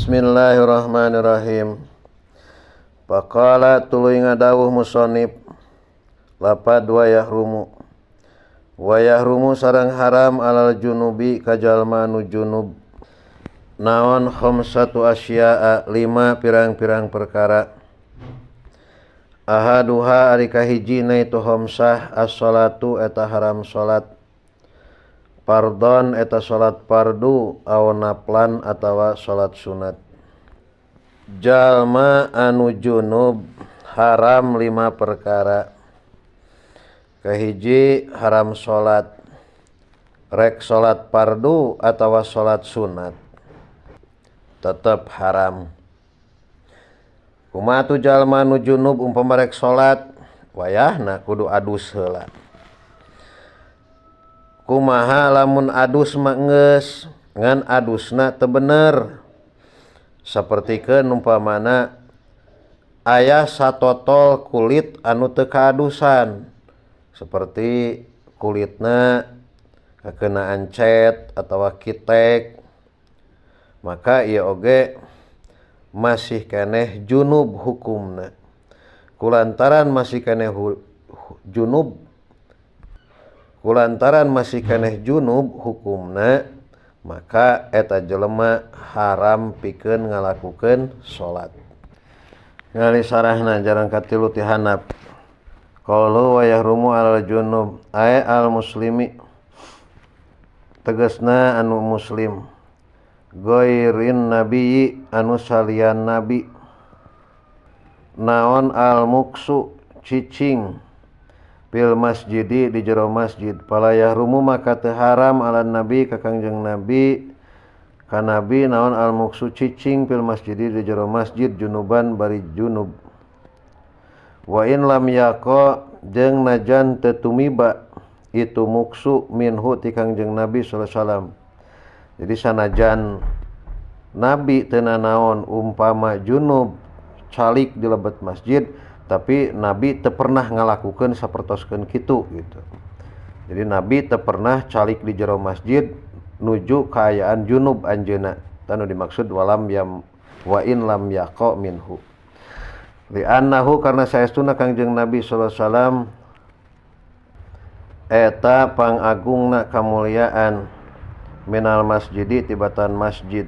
Bismillahirrahmanirrahim. Faqala tuluy ngadawuh musonib lapad wa yahrumu. Wa yahrumu sareng haram alal junubi ka jalma anu junub. Naon khamsatu asya'a lima pirang-pirang perkara. Ahaduha ari kahijina itu khamsah as-salatu eta haram salat. Fardon eta salat fardu aw naflan atawa salat sunat. Jalma anu junub haram lima perkara. Kahiji haram salat, rek salat fardu atawa salat sunat tetep haram. Kumaha atuh jalma anu junub umpama rek salat wayahna kudu adus heula. Kumaha lamun adus mah geus ngan adusna teu bener. Sapertikeun umpamana aya satotol kulit anu teu kaadusan, seperti kulitna kakenaan cet atawa kitek, maka ieu oge masih keneh junub hukumna. Kulantaran masih keneh junub, kulantaran masih keneh junub hukumna, maka eta jelema haram pikeun ngalakukeun salat. Ngali sarahna jarang katilu ti handap. Qaulu wa yahrumu alal junub ay al muslimi, tegasna anu muslim, ghairin nabiyyi anu salian nabi. Naon al muksu cicing fil masjidi di jero masjid, fala yahrumu maka teu haram ala nabi ka Kangjeng Nabi, ka nabi naon al muksu cicing fil masjidi di jero masjid junuban bari junub. Wa in lam yaqa jeung najan teu tumiba itu muksu minhu ti Kangjeng Nabi sallallahu alaihi wasallam. Jadi sanajan nabi teu nanaon umpama junub calik di lebet masjid, tapi nabi teu pernah ngalakukeun sapertoskeun kitu gitu. Jadi nabi teu pernah calik di jero masjid nuju kaayaan junub anjeunna. Tanu dimaksud walam yam wa in lam yaqa minhu. Li'annahu karena saestuna Kangjeng Nabi sallallahu alaihi wasallam eta pangagungna kamuliaan minal masjidi tibatan masjid.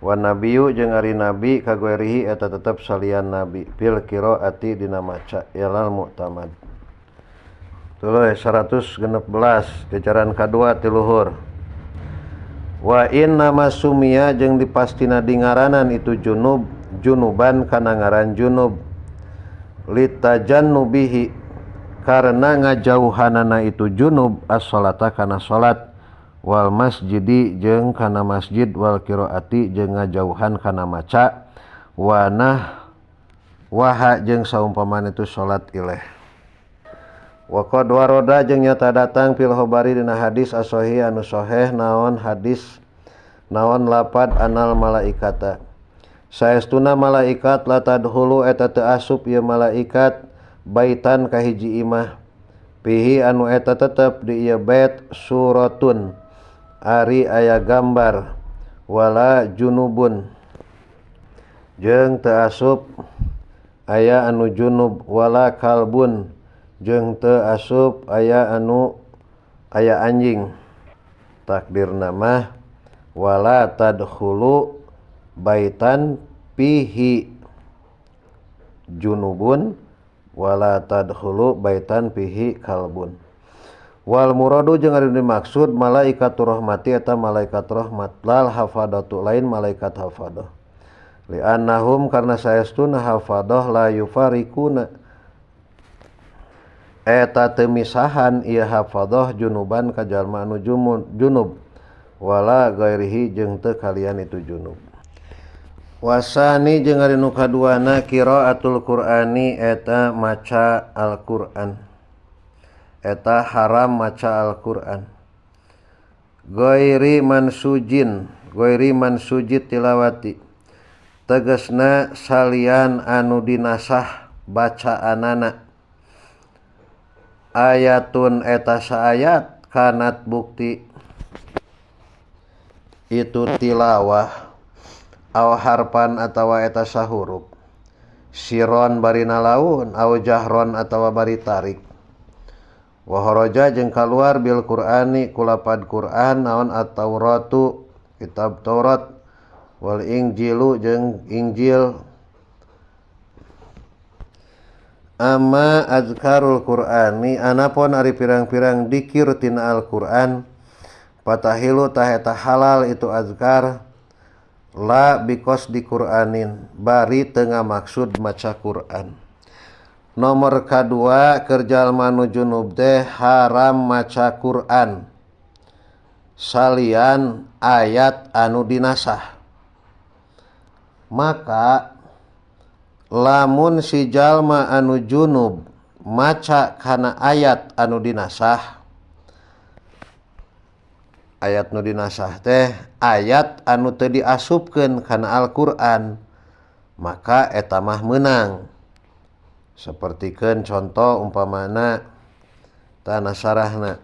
Wa nabiyyu jeung ari nabi kagoerihi eta tetep salian nabi fil qiraati dina maca ilal mu'tamad. Tuluy 116 jajaran kadua ti luhur. Wa inna masumia jeung dipastina dingaranan itu junub junuban kana ngaran junub litajannubihi karena ngajauhanana itu junub as-salata kana salat wal masjidi jeung kana masjid wal qiraati jeung ngajauhan kana maca wa nah waha jeung saumpamana itu salat ileh. Wa qad waroda jeung nyata datang fil khabari dina hadis as-sahih anu sahih naon hadis naon lapad anal malaikata saestuna malaikat la tadkhulu eta teu asup ieu malaikat baitan ka hiji imah pihi anu eta tetep di ieu bait suratun ari aya gambar wala junubun jeung teu asup aya anu junub wala kalbun jeung teu asup aya anu aya anjing. Takdirna mah wala tadkhulu baitan pihi junubun wala tadkhulu baitan pihi kalbun. Wal muradu jeung ari dimaksud malaikatur rahmati eta malaikat rahmat lal hafadatu lain malaikat hafadah. Li'annahum karena saestuna hafadah la yufarikuna eta teu misahan ieu hafadah junuban ka jalma anu junub wala ghairihi jeung teu kalian itu junub. Wasani jeung ari nu kaduana qiraatul Qur'ani eta maca Al-Qur'an. Eta haram maca Al-Qur'an. Ghairi mansujin, ghairi mansujid tilawati. Tegasna salian anu dinasah bacaanana. Ayatun eta saayat kanat bukti itu tilawah Aw harpan atawa eta sahurup siron bari nalaun aw jahron atawa bari tarik. Wa kharaja jeung kaluar bil Qur'ani kulapad Qur'an naon at-Tauratu kitab Taurat wal Injilu jeung Injil. Amma azkarul Qur'ani anapun ari pirang-pirang dikir tina Al-Qur'an patahilu tah eta halal itu azkar la bikos di Qur'anin bari teu ngamaksud maca Qur'an. Nomor kadua keur jalma nu junub teh haram maca Qur'an salian ayat anu dinasah. Maka lamun si jalma anu junub maca kana ayat anu dinasah, ayat nu dinasah teh ayat anu teu diasupkeun kana Al-Qur'an, maka eta mah meunang. Sapertikeun contoh umpamana tanah sarahna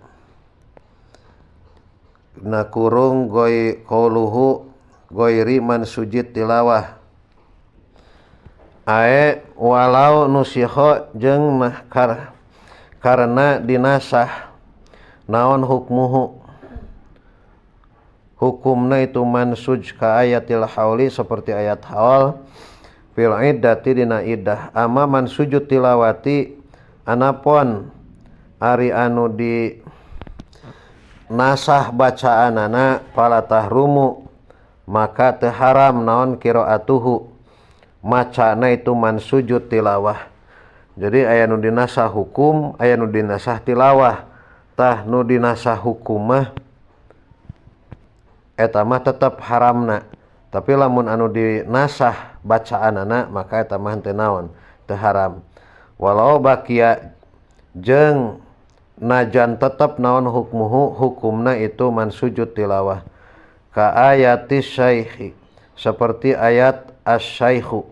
na kurung goi qauluhu ghairi man sujid tilawah ae walau nusikha jeung mah karena dinasah naon hukmuhu hukumna itu mansuj ka ayatil hauli seperti ayat haul fil iddati dina iddah. Ama man sujud tilawati anapon ari anu di nasah bacaanana fala tahrumu maka teu haram naon qiraatuhu macana itu man sujud tilawah. Jadi aya nu dinasah hukum, aya nu dinasah tilawah. Tah nu dinasah hukum mah eta mah tetep haramna. Tapi lamun anu dinasah bacaanana maka eta mah teu naon, teu haram. Walau bakia jeung najan tetep naon hukmuhu hukumna itu man sujud tilawah. Ka ayati syaikhi seperti ayat asy-syaikhu.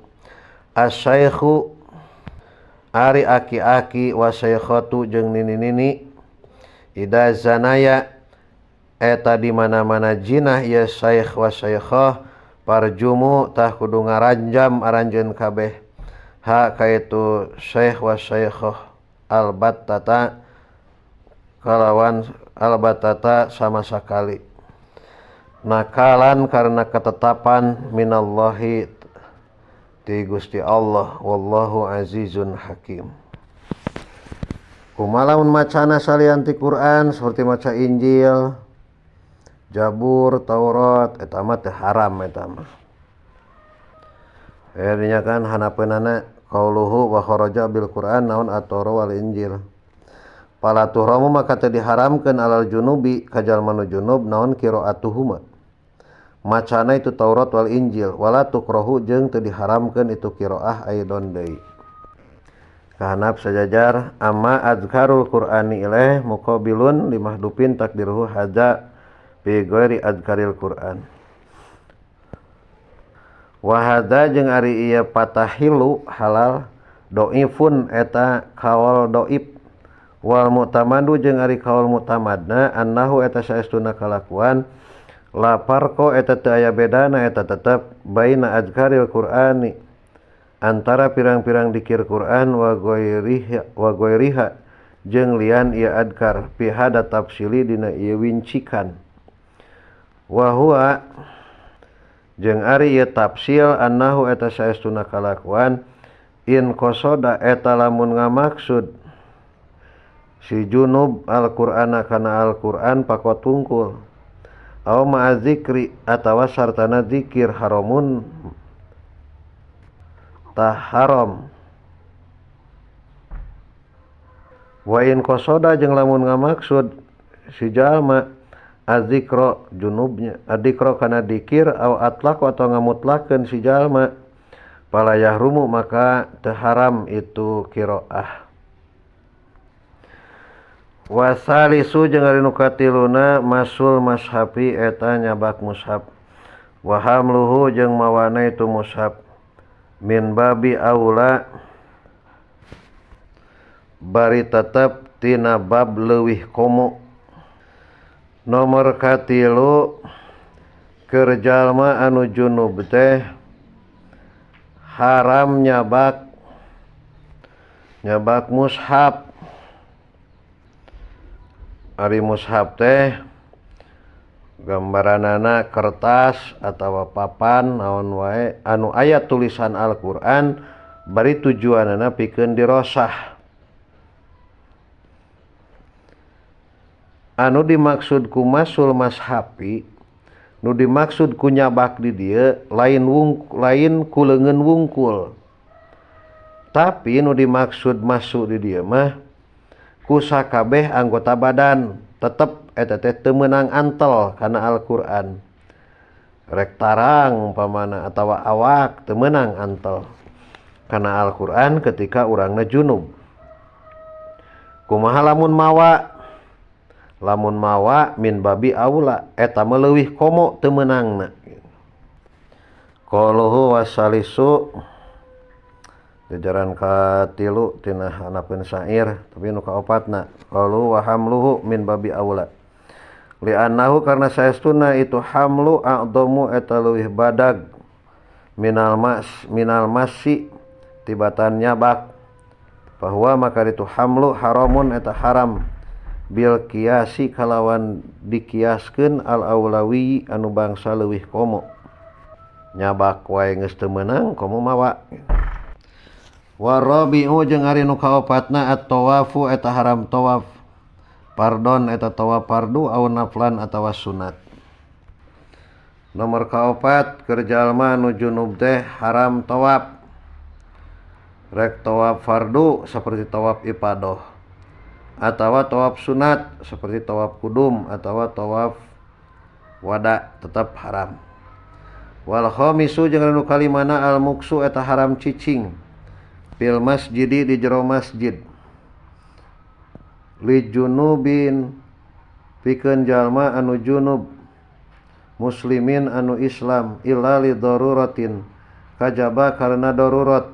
Asy-syaikhu ari aki-aki wa syaikhatu jeung nini-nini ida zanaya eta di mana-mana jinah ieu syaikh wa syaikhah parjumu tah kudu ngaranjam aranjeun kabeh ha kaitu syaikh wa syaikhah albattata kalawan albattata sama sakali nakalan karena ketetapan minallahi ti Gusti Allah wallahu azizun hakim. Kumaha lamun macana salian ti Quran seperti maca Injil, Jabur, Taurat, eta mah teu haram eta mah. Nya kan hanapeunana qauluhu wa kharaja bil Quran naon at-Taurat wal Injil. Fala tuhramu maka teu diharamkeun alal junubi ka jalma nu junub naon qiraatuhuma. Macana itu Taurat wal Injil wala tukrohu jeung teu diharamkeun itu qiraah aidon deui. Kahanap sajajar amma azkarul Qur'ani ilaih muqabilun limahdupin takdiruhu hadza bi ghairi azkaril Qur'an. Wa hadza jeung ari ieu patahilu halal doifun eta kaol doif wal mu'tamadu jeung ari kaol mu'tamadna annahu eta saestuna kalakuan la farqa eta teu aya bedana eta tetep baina azkaril Qur'ani antara pirang-pirang dikir Qur'an wa ghairiha jeung lian ieu adkar fi hada tafsili dina ieu wincikan. Wa huwa jeung ari ieu tafsil annahu eta saestuna kalakuan in qasoda eta lamun ngamaksud si junub Al-Qur'ana kana Al-Qur'an pakot tungkul aw ma'a zikri atawa sartana zikir haramun tah haram. Wa in qasoda jeung lamun ngamaksud si jalma azikra junubnya adikra kana dikir aw atlaq atau ngamutlakeun si jalma fala yahrumu maka teu haram itu qiraah. Wasalisu jeung ari nu katiluna masul mashafi eta nyabak mushaf wa hamluhu jeung mawana itu mushaf min babi aula bari tetep tina bab leuwih komo. Nomor katilu Keur jalma anu junub teh haram nyabak mushaf. Ari mushaf teh gambaranana kertas atawa papan naon wae anu aya tulisan Al-Qur'an bari tujuanana pikeun dirosah. Anu dimaksud ku masul mashafi, nu dimaksud ku nyabak di dieu lain lain ku leungeun wungkul. Tapi nu dimaksud masuk di dieu mah ku sakabeh anggota badan tetep eta teh teu meunang antel kana Al-Qur'an. Rek tarang umpamana atawa awak teu meunang antel kana Al-Qur'an ketika urangna junub. Kumaha lamun mawa? Lamun mawa min babi aula eta mah leuwih komo teu meunangna. Qaluhu wasalisu jajaran katilu tina hanapeun syair tapi nu kaopatna qalu wa hamluhu min babi aula li annahu karna saestuna itu hamlu a'dhamu eta leuwih badag minal masi tibatan nyabak bahwa maka itu hamlu haramun eta haram bil kiasi kalawan dikiaskeun al aulawi anu bangsa leuwih komo. Nyabak wae geus teu meunang komo mawa. Warabi'u jeung ari nu kaopatna at-tawafu eta haram tawaf pardon eta tawaf fardu aw naflan atawa sunat. Nomor kaopat keur jalma nu junub teh haram tawaf. Rek tawaf fardu seperti tawaf ifadah atawa tawaf sunat seperti tawaf kudum atawa tawaf wada tetap haram. Wal khamisu jeung anu kalimana al muksu eta haram cicing fil masjidi di jero masjid li junubin pikeun jalma anu junub muslimin anu Islam illa li daruratin kajaba karena darurat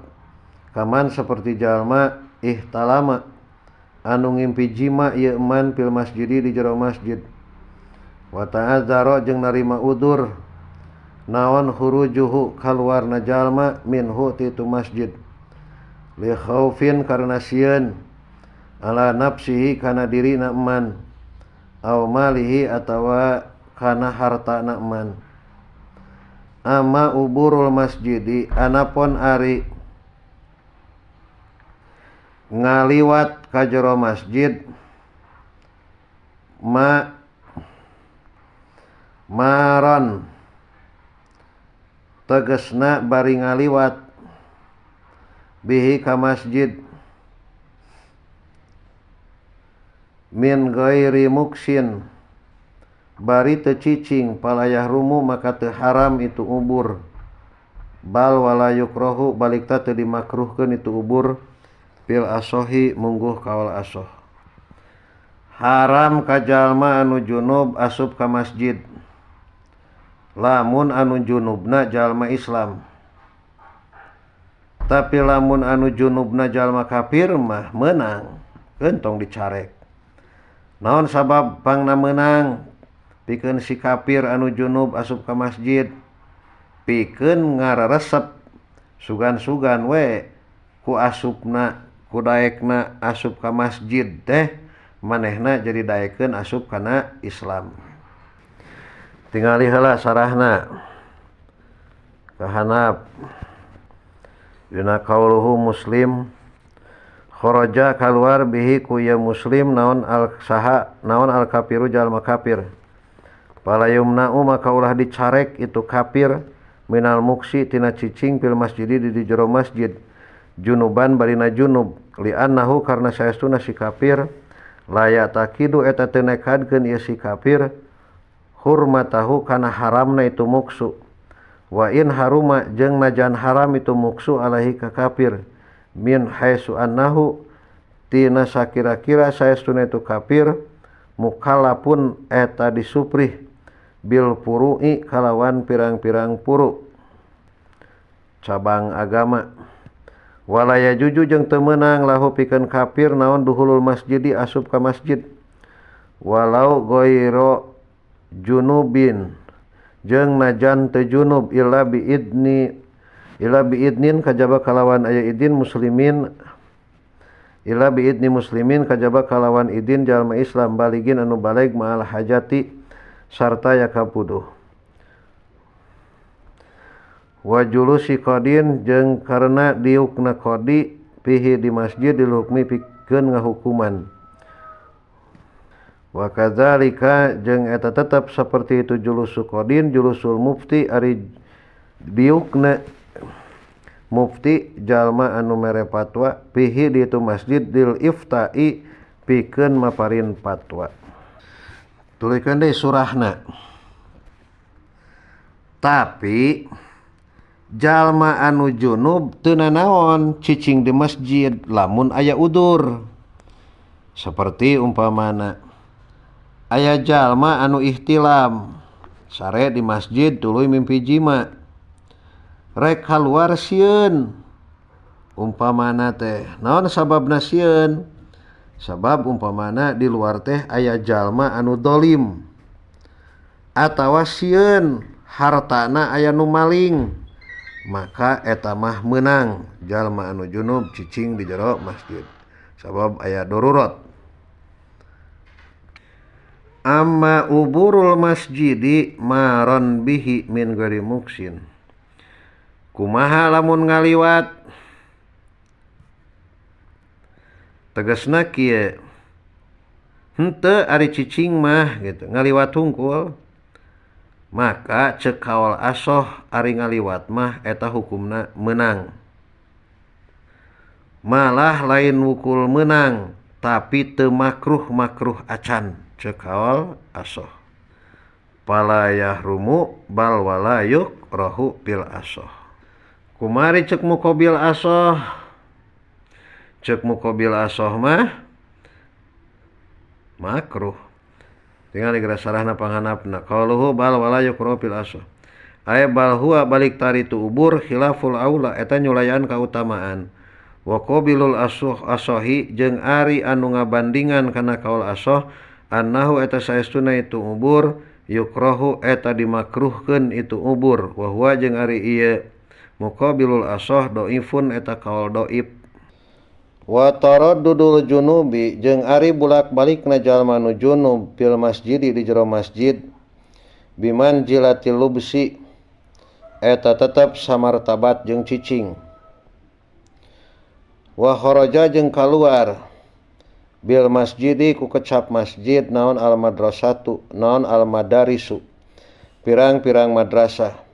kaman seperti jalma ihtalama anu ngimpi jima ieu man fil masjidi di jero masjid wa ta'azzara jeung narima udur naon khurujuhu kaluarna jalma minhu ti itu masjid li khaufin karena sieun ala nafsihi kana dirina man aw malihi atawa kana hartana man. Ama uburul masjidi anapon ari ngaliwat ka jero masjid ma maron tegesna bari ngaliwat bihi ka masjid min ghairi muksin bari teu cicing palayah rumu maka teu haram itu ubur bal wala yukrohu balikta teu dimakruhkeun itu ubur fil asohi mungguh kaul asoh. Haram ka jalma anu junub asup ka masjid lamun anu junubna jalma Islam. Tapi lamun anu junubna jalma kafir mah meunang entong dicarek. Naon sabab pangna meunang pikeun si kafir anu junub asup ka masjid pikeun ngararesep sugan-sugan we ku asupna ku daekna asup ka masjid teh manehna jadi daekeun asup kana Islam. Tingali heula sarahna kahanap dina qauluhu muslim kharaja kaluar bihi ku ieu muslim naon al saha naon al kafiru jalma kafir palayumna'u maka ulah dicarek itu kafir minal muksi tina cicing fil masjidi di jero masjid junuban barina junub li annahu karna saestuna si kafir la yatakidu eta teu nekadkeun ieu si kafir hurmatahu kana haramna itu muksu wa in haruma jeung najan haram itu muksu alaihi ka kafir min haitsu annahu tina sakira-kira saestuna itu kafir mukallafun eta disuprih bil puru'i kalawan pirang-pirang puru cabang agama wala yajuju jeung teu meunang lahu pikeun kafir naon duhulul masjidi asup ka masjid walau ghaira junubin jeung najan teu junub illa biidnin kajaba kalawan aya idin muslimin illa biidni muslimin kajaba kalawan idin jalma Islam baligin anu baleg ma'al hajati sarta ya kapuduh wa julusi qadin jeung karena diukna qadi pihi di masjid dilukmi pikeun ngahukuman wa kadzalika jeung eta tetep saperti itu julusu qadin julusul mufti ari diukna mufti jalma anu mere fatwa pihi di itu masjid dil ifta'i pikeun maparin fatwa. Tulikeun deui surahna. Tapi jalma anu junub teu nanaon cicing di masjid lamun aya udur. Seperti umpamana aya jalma anu ihtilam sare di masjid tuluy mimpi jima rek kaluar sieun umpamana teh naon sababna sieun sabab umpamana di luar teh aya jalma anu dolim atawa sieun hartana aya nu maling maka eta mah meunang jalma anu junub cicing di jero masjid sabab aya darurat. Amma uburul masjidi maron bihi min ghairi muksin kumaha lamun ngaliwat tegasna kieu henteu ari cicing mah gitu ngaliwat hungkul maka ceuk kaol asoh ari ngaliwat mah eta hukumna meunang malah lain wukul meunang tapi teu makruh-makruh acan ceuk kaol asoh pala yahrumu bal wala yukrahu bil asoh. Kumari cek mukobil asoh cek mukobil asoh mah makruh tinggal digeura sarahna panghanapna qauluhu bal wala yukrahu bil asoh ay bal huwa balik tari tu ubur khilaful aula eta nyulayaan kautamaan wa qabilul asoh asohi jeung ari anu ngabandingan kana kaul asoh annahu eta saestuna itu ubur yukrahu eta dimakruhkeun itu ubur wa huwa jeung ari ieu muqabilul asoh doifun eta kaul doib. Wa taraddudul junubi jeung ari bulak-balikna jalma nu junub fil masjidi di jero masjid bimanzilatil lubsi eta tetep samartabat jeung cicing wa kharaja jeung kaluar bil masjidi ku kecap masjid naon al madrasatu naon al madarisu pirang-pirang madrasah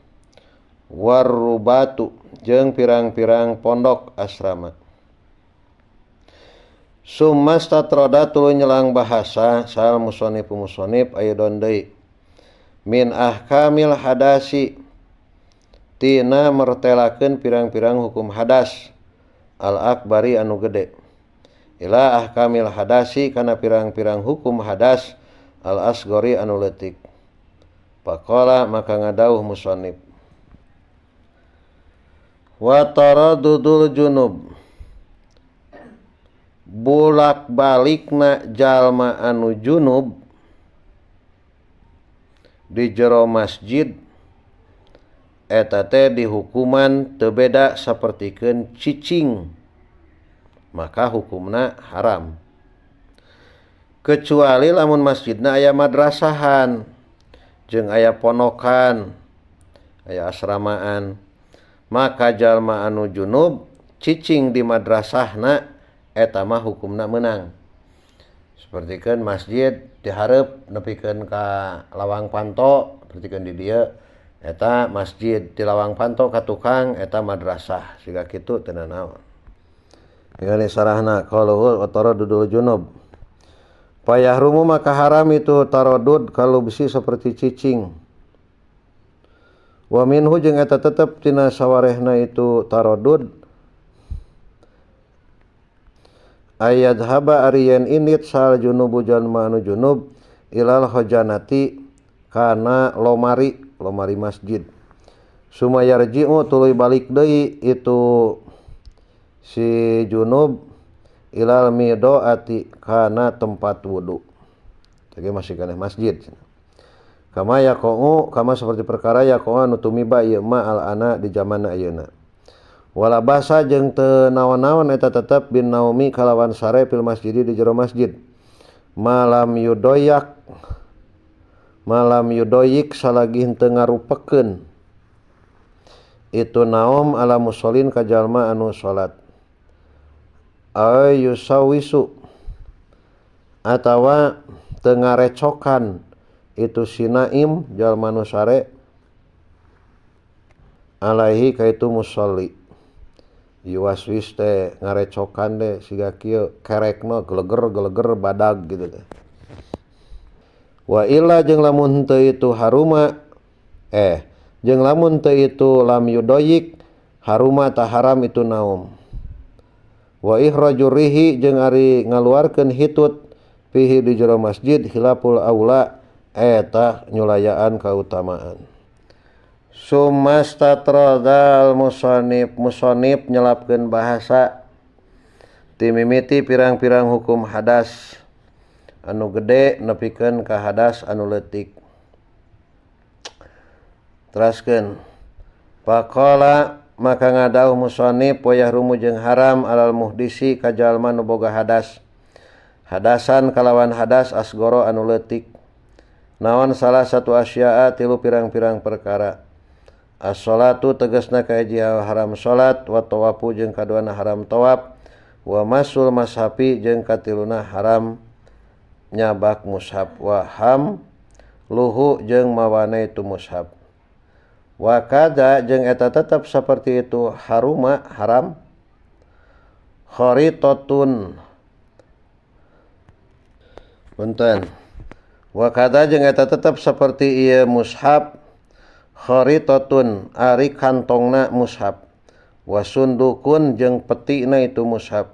warubatu jeung pirang-pirang pondok asrama. Summastatroda tuluy nyelang bahasa sal musonif musonif ayeuna deui min ahkamil hadasi tina mertelakeun pirang-pirang hukum hadas al akbari anu gede ila ahkamil hadasi kana pirang-pirang hukum hadas al asgori anu leutik. Faqala maka ngadauh musonif wa taradudul junub bolak-balikna jalma anu junub di jero masjid eta teh dihukuman teu beda sapertikeun cicing maka hukumna haram kecuali lamun masjidna aya madrasahan jeung aya ponokan aya asramaan maka jalma anu junub cicing di madrasahna eta mah hukumna meunang. Sapertikeun masjid dihareup nepikeun ka lawang panto sapertikeun di dieu eta masjid di lawang panto ka tukang eta madrasah siga kitu teu nanaon. Tinggal sarahna qaluhu wa taraddudul junub payahrumu maka haram itu taradud kalau besi seperti cicing wa minhu jeung eta tetep tina sawarehna itu taradud ayat haba ariyen init sal junubu jalma anu junub ilal hojanati kana lomari lomari masjid sumayarji'u tuluy balik deui itu si junub ilal midoati kana tempat wudu. Jadi masih kana masjid. Kama yaqau kama seperti perkara yaqau anu tumiba ieu ma al ana di zaman ayeuna. Wala basa jeung teu naon-naon eta tetep bin naumi kalawan sare fil masjid di jero masjid. Malam yudoyak malam yudoyik salagi henteu ngarupekeun itu naom ala musallin ka jalma anu salat. Ay yusawisu atawa teu ngarecokan itu sinaim jalma nu sare alaihi ka itu musalli. Yuwaswis teh ngarecokan deh siga kieu kerekna geleger-geleger badag gitu teh. Wa illa jeung lamun teu itu haruma jeung lamun teu itu lam yudoyik haruma ta haram itu naum. Wa ikhrajur rihi jeung ari ngaluarkeun hitut fihi di jero masjid khilaful aula eta nyulayaan kautamaan. Sumastatradal musonib musonib nyelapkeun bahasa timimiti pirang-pirang hukum hadas anu gede nepikeun ka hadas anu leutik. Teraskeun faqala maka ngadauh musonib wa yahrumu jeung haram alal muhdisi ka jalma nu boga hadas hadasan kalawan hadas asgoro anu leutik. Naon salah satu asya'a tilu pirang-pirang perkara. As-salatu tegasna kahiji haram salat wa tawafu jeung kaduana haram tawaf wa masul mashafi jeung katiluna haram nyabak mushaf wa ham luhu jeung mawana itu mushaf. Wa kada jeung eta tetep seperti itu haruma haram kharitatun punten. Wa kada jeung eta tetep seperti ieu mushaf kharitatun ari kantongna mushaf wa sundukun jeung petina itu mushaf.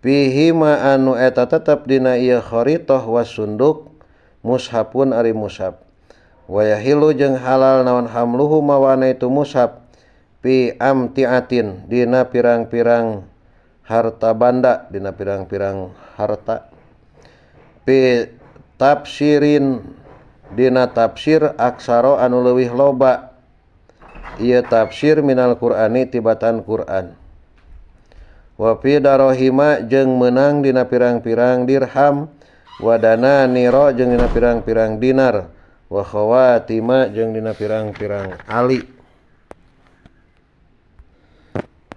Fihi ma anu eta tetep dina ieu kharitah wa sunduk mushafun ari mushaf. Wa yahilu jeung halal naon hamluhu mawana itu mushaf fi amtiatin dina pirang-pirang harta banda dina pirang-pirang harta fi tafsirin dina tafsir aksara anu leuwih loba ieu tafsir minal Qur'ani tibatan Qur'an. Wa fi darohima jeung meunang dina pirang-pirang dirham wa dananira jeung dina pirang-pirang dinar wa khawatima jeung dina pirang-pirang ali.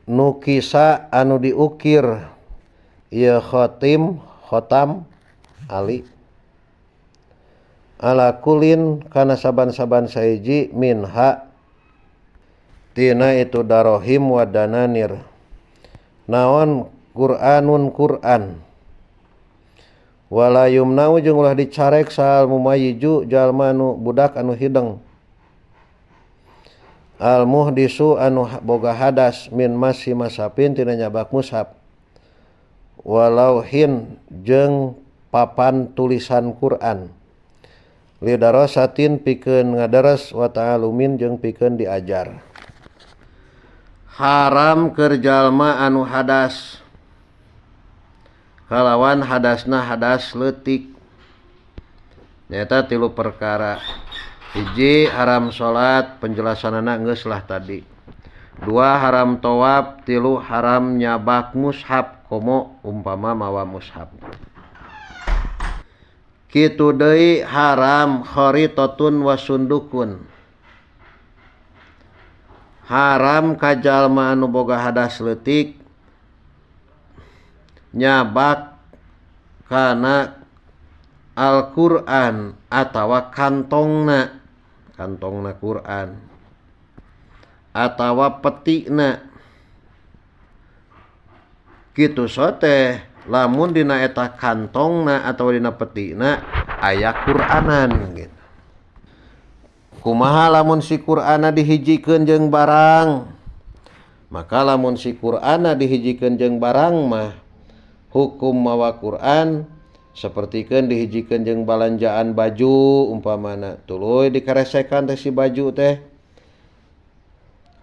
Nukisa anu diukir ieu khatim khotam ali ala kulin kana saban-saban saiji minha tina itu darohim wa dananir. Naon Qur'anun Qur'an wala yumnau jeung ulah dicarek sal mumayyiju jalma anu budak anu hideng al muhdisu anu boga hadas min masi masapin tina nyabak mushaf walauhin jeung papan tulisan Qur'an lidarasatin pikeun ngadaras wa ta'alumin jeung pikeun diajar. Haram keur jalma anu hadas kalawan hadasna hadas leutik nyaeta tilu perkara. Hiji haram salat penjelasanana geus lah tadi. Dua haram tawaf, tilu haram nyabak mushaf komo umpama mawa mushaf. Kitu deui haram kharitatun wa sundukun. Haram ka jalma anu boga hadas leutik nyabak kana Al-Qur'an atawa kantongna, kantongna Qur'an atawa petikna. Kitu sote lamun dina eta kantongna atawa dina petikna aya Qur'anan gitu. Kumaha lamun si Qur'ana dihijikeun jeung barang? Maka lamun si Qur'ana dihijikeun jeung barang mah hukum mawa Qur'an sapertikeun dihijikeun jeung balanjaan baju umpamana tuluy dikaresekan teh si baju teh.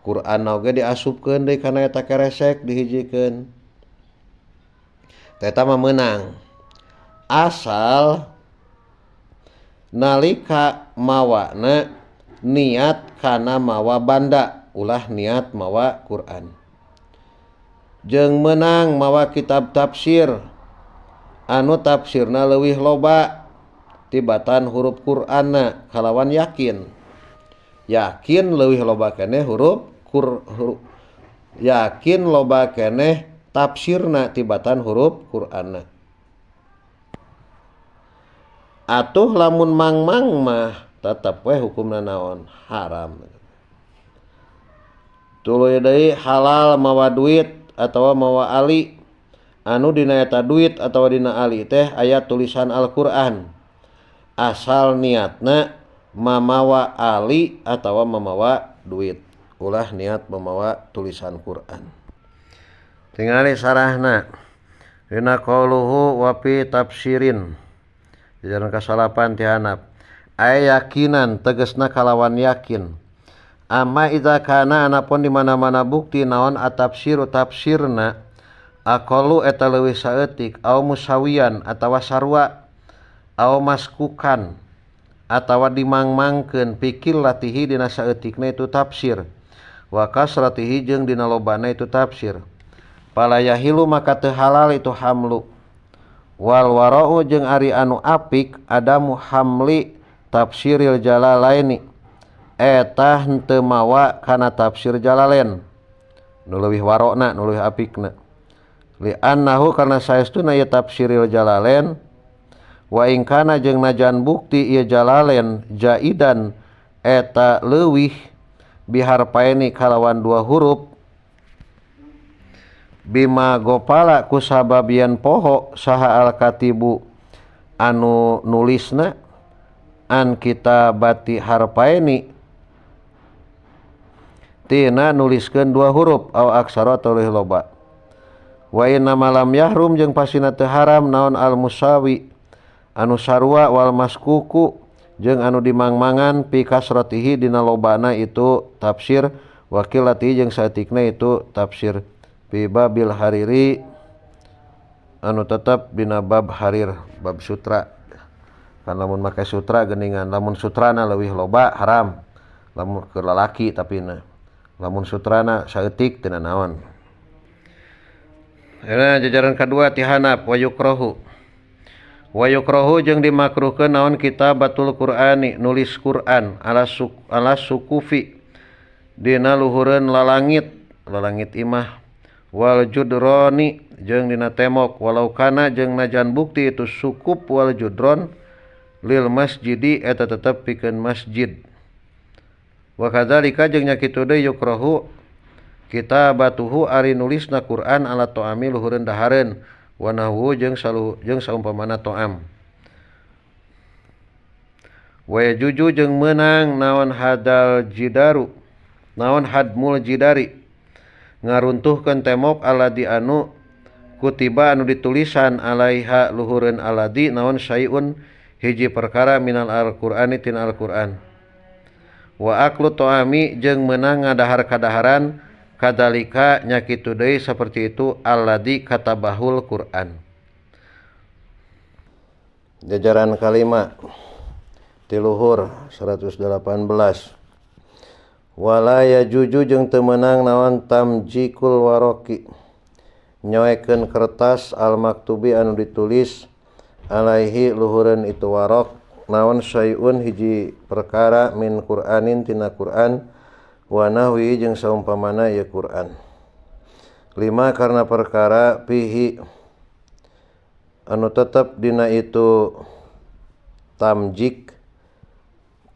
Qur'an oge diasupkeun deui kana eta karesek dihijikeun. Teh eta mah meunang. Asal Nalika mawana niat kana mawa banda ulah niat mawa Quran. Jeung meunang mawa kitab tafsir anu tafsirna leuwih loba tibatan huruf Qur'anna kalawan yakin. Yakin leuwih loba keneh huruf yakin loba keneh tafsirna tibatan huruf Qur'anna. Atuh lamun mangmang mah tetep we hukumna naon haram. Tuluy deui halal mawa duit atawa mawa ali anu dina eta duit atawa dina ali teh aya tulisan Al-Qur'an. Asal niatna mamawa ali atawa mamawa duit, ulah niat mamawa tulisan Qur'an. Tingali sarahna dina qauluhu wa fi tafsirin jajaran kasalapan ti handap ay yakinan tegasna kalawan yakin. Amma idza kana anapun di mana-mana bukti naon atafsiru tafsirna aqallu eta leuwih saeutik au musawian atawa sarua au maskukan atawa dimangmangkeun pikir latihi dina saeutikna itu tafsir wa kasratihi jeung dina lobana itu tafsir. Fala yahilu maka teu halal itu hamlu. Wal wara'u jeung ari anu apik adamu hamli tafsiril jalalaini eta henteu mawa kana tafsir jalalain nu leuwih warokna nu leuwih apikna. Li annahu karna saestuna ieu tafsiril jalalain wa in kana jeung najan bukti ieu jalalain jaidan eta leuwih biharpaini kalawan dua huruf bima gopala kusabab yen poho saha al-katibu anu nulisna an kitabati harpaini tina nuliskeun dua huruf aw aksara atawa leuwih loba. Wa inna ma lam yahrum jeung pasina teu haram naon al-musawi anu sarua wal maskuku jeung anu dimangmangan pi kasratihi dina lobana itu tafsir wa qillatihi jeung saeutikna itu tafsir fi babil hariri anu tetep dina bab harir bab sutra. Kan lamun make sutra geuningan lamun sutrana leuwih loba haram lamun keur lalaki tapina lamun sutrana saeutik teu naon. Eta jajaran kadua ti handap wa yukrahu. Wa yukrahu jeung dimakruhkeun naon kitabatul Qur'ani nulis Qur'an ala sukufi dina luhureun lalangit lalangit imah wal judroni jeung dina temok walau kana jeung najan bukti itu sukup wal judron lil masjidi eta tetep pikeun masjid. Wa kadzalika jeung nya kitu deui yukrahu kitabatuhu ari nulisna Qur'an ala ta'ami luhureun dahareun wa nahwu jeung jeung saumpamana ta'am. Wa yajuju jeung meunang naon hadal jidaru naon hadmul jidari ngaruntuhkeun temok aladi anu kutiba anu ditulisan alaiha luhureun aladi naon syai'un hiji perkara minal al-Qur'ani tina Al-Qur'an. Wa aklu ta'ami jeung meunang ngadahar kadaharan kadalika nya kitu deui saperti itu alladzi katabahul Qur'an. Jajaran kalima ti luhur 118. Wala yajuju jeung teu meunang naon tamjikul waroki nyoekeun kertas al maktubi anu ditulis alaihi luhureun itu warok naon syai'un hiji perkara min Qur'anin tina Qur'an wa nahwi jeung saumpamana ieu Qur'an. Lima karena perkara pihi anu tetep dina itu tamjik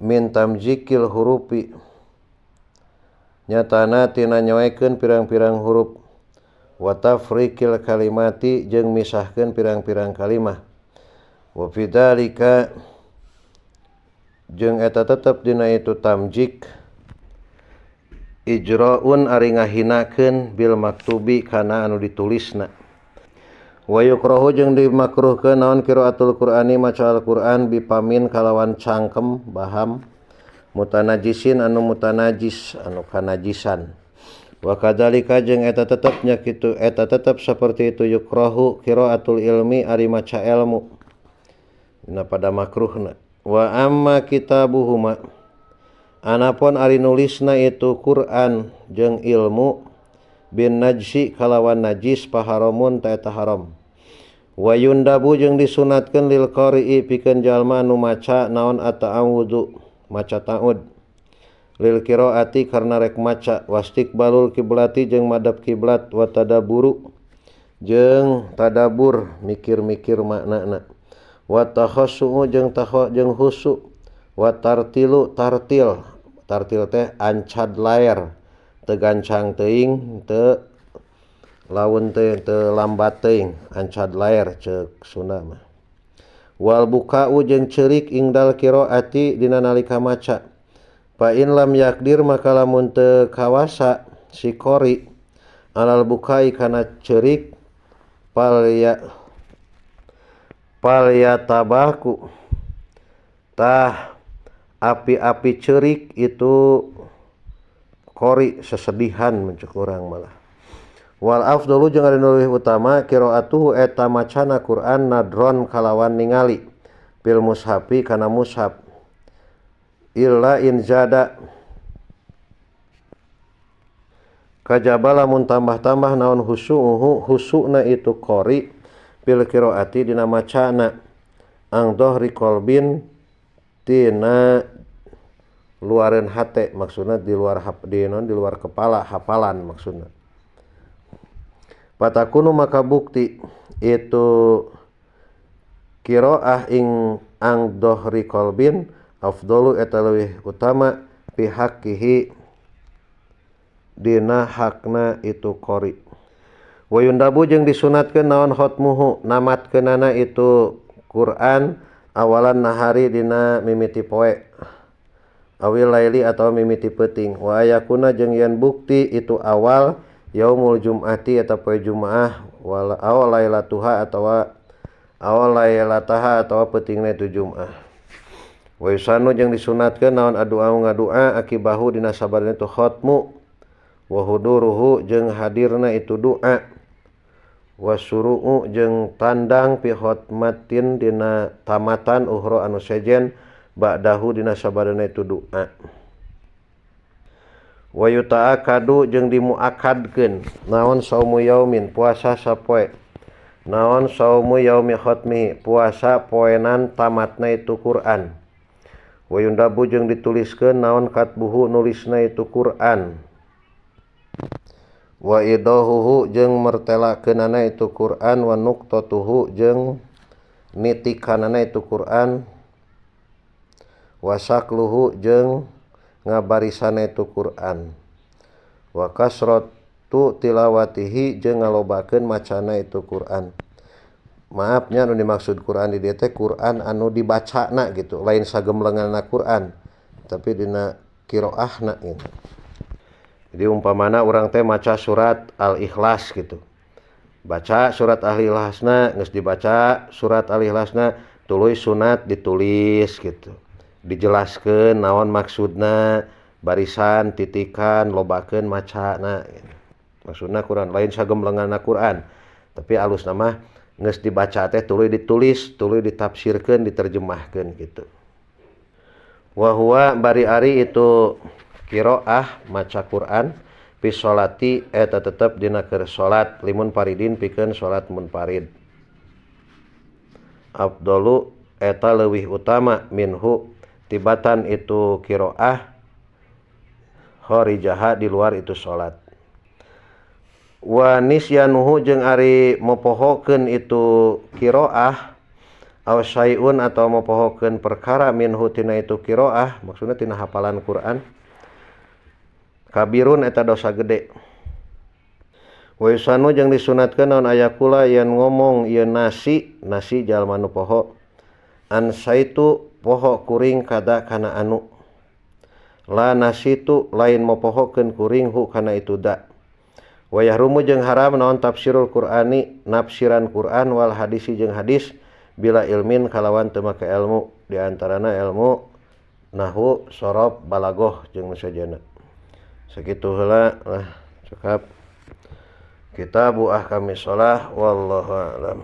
min tamjikil hurufi nyatana tina nyoekeun pirang-pirang huruf wa tafriqil kalimati jeung misahkeun pirang-pirang kalimah. Wa fi dzalika jeung eta tetep dina itu tamjik ijra'un ari ngahinakeun bil maktubi kana anu ditulisna. Wa yukrahu jeung dimakruhkeun naon qiraatul Qur'ani maca Al-Qur'an bipamin kalawan cangkem baham mutanajisin anu mutanajis anu kanajisan. Wa kadzalika jeung eta tetep nya kitu eta tetep saperti itu yukrahu qiraatul ilmi ari maca ilmu dina pada makruhna. Wa amma kitabuhuma anapun ari nulisna itu Quran jeung ilmu bin najsi kalawan najis paharamun ta eta haram. Wa yundabu jeung disunatkeun lil qari'i pikeun jalma nu maca naon at-ta'awudu maca ta'ud lil qiraati karna rek maca wastiqbalul kiblati jeung madhab kiblat wa tadabburu jeung tadabbur mikir-mikir maknana wa takhassu jeung jeung khusu wa tartilu tartil tartil teh ancad laer teu gancang teuing teu laun teu lambat teuing ancad laer ceuk Sunda mah. Wal buka'u jeung ceurik ingdal qiraati dina nalika maca fa in lam yakdir maka lamun teu kawasa si qori alal bukai kana ceurik pal yatabaku tah api-api ceurik itu qori sesedihan mencek urang malah. Wal afdalu jeung ari nu leuwih utama qiraatuhu eta macana Quran nadron kalawan ningali fil mushafi kana mushaf illa in zada kajaba lamun tambah-tambah naon khusyu'uhu khusuna itu qori fil qiraati dina macana ang dhahri qalbin tina luareun hate maksudna di luar di non di luar kepala hafalan maksudna. Patakunu maka bukti itu qiraah ing ang dhahri qalbin afdalu eta leuwih utama pihakkihi dina hakna itu qori. Wa yundabu jeung disunatkeun naon khatmuhu namatkeunana itu Quran awalan nahari dina mimiti poe awil laili atawa mimiti peuting wa ayakuna jeung yen bukti itu awal yaumul jum'ati eta poe Jumaah wal awal lailatuha atawa awal lailataha atawa peutingna itu Jumaah. Wa yusanu jeung disunatkeun naon adua ngadua akibahu dina sabarna itu khatmu wa huduruhu jeung hadirna itu doa wa suru'u jeung tandang fi khatmatin dina tamatan uhra anu sejen ba'dahu dina sabarna itu doa. Wa yuta'akadu jeung dimuakadkeun naon saumu yaumin puasa sapoe naon saumu yaumi khatmi puasa poenan tamatna itu Quran. Wa yundabu jeung dituliskeun naon katbuhu nulisna itu Quran wa idahuhu jeung mertelakeunana itu Quran wa nuqtatuhu jeung nitikanana itu Quran wa sakluhu jeung ngabarisana itu Quran wa kasratu tilawatihi jeung ngalobakeun macana itu Quran. Maafnya anu dimaksud Quran di dieu teh Quran anu dibacana gitu, lain sagemlenganna Quran tapi dina qiraahna gitu. Jadi umpamana urang teh maca surat Al-Ikhlas gitu. Baca surat Al-Ikhlasna geus dibaca surat Al-Ikhlasna tuluy sunat ditulis gitu. Dijelaskeun naon maksudna, barisan, titikan, lobakeun macana gitu. Maksudna Quran lain sagemlenganna Quran, tapi alusna mah geus dibaca teh tuluy ditulis, tuluy ditafsirkeun, diterjemahkeun gitu. Wa huwa bari ari itu qiraah maca Quran fi sholati eta tetep dina keur salat limun paridin pikeun salat munfarid. Afdalu eta leuwih utama minhu tibatan itu qiraah kharijaha di luar itu salat. Wa nisyanuhu jeung ari mopohokeun itu qiraah aw syai'un atau mopohokeun perkara minhu tina itu qiraah maksudna tina hafalan Quran kabirun eta dosa gede. Wa yusanu jeung disunatkeun naon ayakula yen ngomong ieu nasi nasi jalma nu poho ansaitu poho kuring kada kana anu la nasitu lain mopohokeun kuring hu kana itu da. Wa yahrumu jeung haram naon tafsirul Qur'ani nafsiran Qur'an wal hadisi jeung hadis bila ilmin kalawan teu make ilmu di antarana ilmu nahwu sorof balagoh jeung nu sajana. Sakitu heula lah cekap. Kitabu Ahkamis Shalah wallahu a'lam.